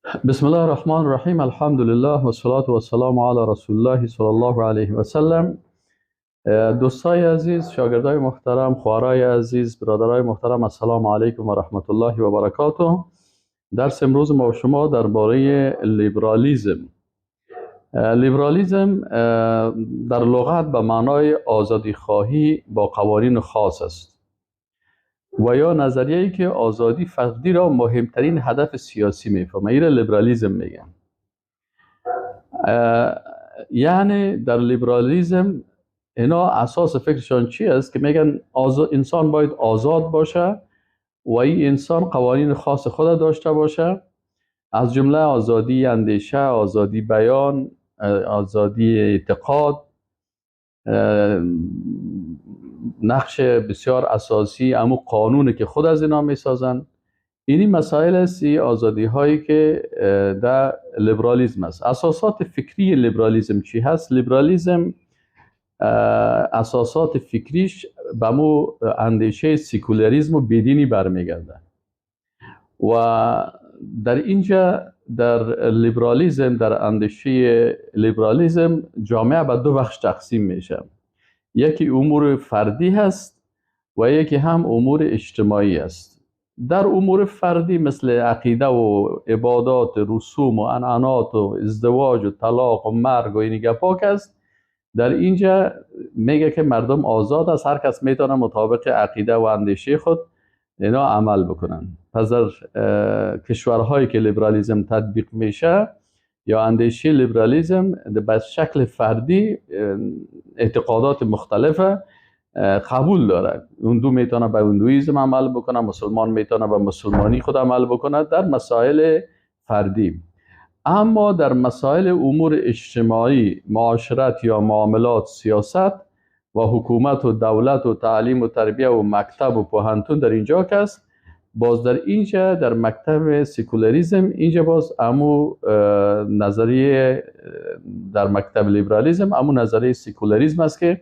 بسم الله الرحمن الرحیم. الحمد لله و صلات و سلام علی رسول الله صلی الله علیه و سلم. دوستای عزیز، شاگردای محترم، خواهرای عزیز، برادرای محترم، السلام علیکم و رحمت الله و برکاته. درس امروز ما و شما درباره لیبرالیزم. لیبرالیزم در لغت به معنای آزادی خواهی با قوانین خاص است و یا نظریه‌ای که آزادی فردی را مهمترین هدف سیاسی میفهمه. این لیبرالیزم میگن. یعنی در لیبرالیزم اینا اساس فکرشان چی است که میگن انسان باید آزاد باشه و این انسان قوانین خاص خود داشته باشه، از جمله آزادی اندیشه، آزادی بیان، آزادی اعتقاد، نقش بسیار اساسی امو قانونی که خود از اینا میسازن. اینی مسائل است، آزادی هایی که در لیبرالیزم است. اساسات فکری لیبرالیزم چی هست؟ لیبرالیزم اساسات فکریش به مو اندیشه سیکولاریسم و بیدینی برمیگرده و در اینجا در لیبرالیزم، در اندیشه لیبرالیزم جامعه به دو بخش تقسیم میشه. یکی امور فردی هست و یکی هم امور اجتماعی است. در امور فردی مثل عقیده و عبادات، رسوم و عنعنات و ازدواج و طلاق و مرگ و این گپا است. در اینجا میگه که مردم آزاد است، هر کس میتونه مطابق عقیده و اندیشه خود اینا عمل بکنن. پس در کشورهایی که لیبرالیزم تطبیق میشه یا اندیشه لیبرالیزم به شکل فردی اعتقادات مختلف قبول داره. هندو میتونه به هندویزم عمل بکنه، مسلمان میتونه به مسلمانی خود عمل بکنه در مسائل فردی. اما در مسائل امور اجتماعی، معاشرت یا معاملات، سیاست و حکومت و دولت و تعلیم و تربیه و مکتب و پوهنتون در اینجا کس باز در اینجا در مکتب سیکولاریزم اینجا باز امو نظریه در مکتب لیبرالیزم امو نظریه سیکولاریزم است که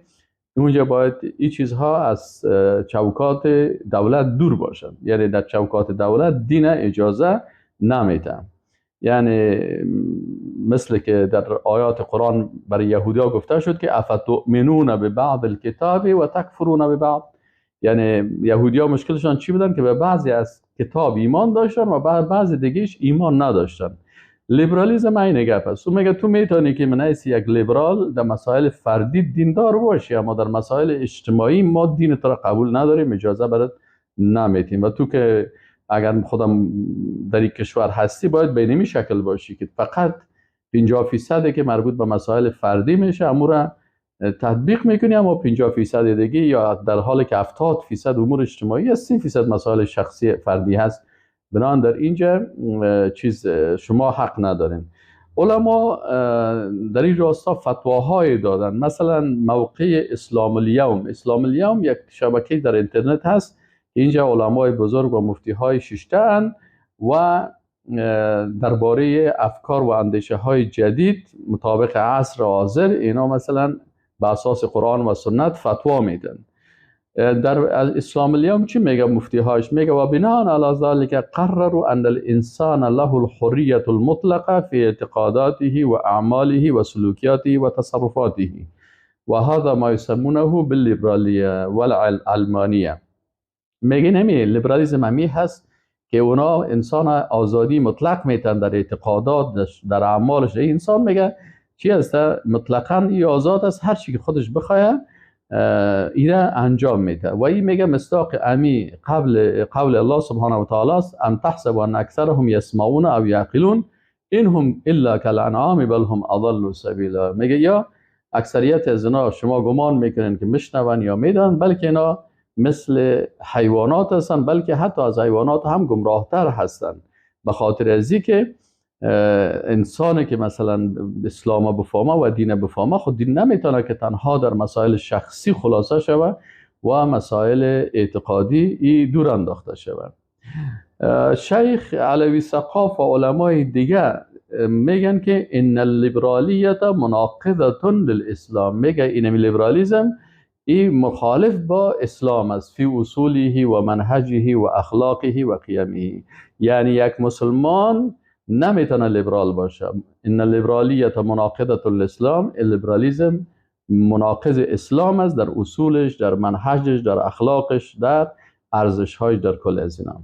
اونجا باید این چیزها از چوکات دولت دور باشند. یعنی در چوکات دولت دین اجازه نمیده. یعنی مثل که در آیات قرآن برای یهودیا گفته شد که افتؤمنون ببعض الکتاب و تکفرون ببعض. یعنی یهودیا مشکلشان چی بودن؟ که به بعضی از کتاب ایمان داشتن و به بعضی دیگهش ایمان نداشتن. لیبرالیزم این گپ است. تو میگه تو میتونی که من یک لیبرال در مسائل فردی دیندار باشی، اما در مسائل اجتماعی ما دین تو را قبول نداریم، اجازه برات نمیتیم. و تو که اگر خودم در یک کشور هستی باید به اینمی شکل باشی که فقط 50% که مربوط به مسائل فردی میشه امور تطبیق میکنی، اما 50% دیگه یا در حال که 70% امور اجتماعی است، 30% مسائل شخصی فردی هست. بنابراین در اینجا چیز شما حق ندارین. علما در این راستا فتواهای دادن. مثلا موقع اسلام الیوم، اسلام الیوم یک شبکه در اینترنت هست، اینجا علمای بزرگ و مفتی های ششته و درباره افکار و اندیشه های جدید مطابق عصر حاضر اینا مثلا به اساس قرآن و سنت فتوا میدن. در اسلام الیوم چی میگه مفتی هاش؟ میگه و بناء علی ذلك قرروا ان الانسان له الحریه المطلقه فی اعتقاداته و اعماله و سلوکیاته و تصرفاته و هذا ما يسمونه باللیبرالیه والعلمانیه. میگه نمی لیبرالیزم همی هست که اونا انسان آزادی مطلق میتن در اعتقادات، در اعمالش. انسان میگه چی هست؟ مطلقاً ای آزاد است، هر چی که خودش بخواه ایره انجام میده. و این میگه مصداق امی قبل قول الله سبحانه و تعالی است: ام تحسب ان اکثرهم یسمعون او یعقلون ان هم الا کالانعام بل هم اضل سبیلا. میگه یا اکثریت از اینا شما گمان میکنن که میشنون یا میدن، بلکه اینا مثل حیوانات هستن، بلکه حتی از حیوانات هم گمراهتر هستن. به خاطر از که انسانی که مثلا اسلام بفهمه و دین بفهمه، خود دین نمیتونه که تنها در مسائل شخصی خلاصه شوه و مسائل اعتقادی ای دور انداخته شوه. شیخ علوی سقاف و علمای دیگه میگن که ان اللیبرالیت مناقضه للاسلام. میگه این لیبرالیزم ای مخالف با اسلام است فی اصوله و منهجه و اخلاقه و قیمه. یعنی یک مسلمان نمیتونه لیبرال باشه. ان لیبرالیت مناقضه الاسلام، لیبرالیسم مناقض اسلام است در اصولش، در منهجش، در اخلاقش، در ارزش‌هایش، در کل از اینا.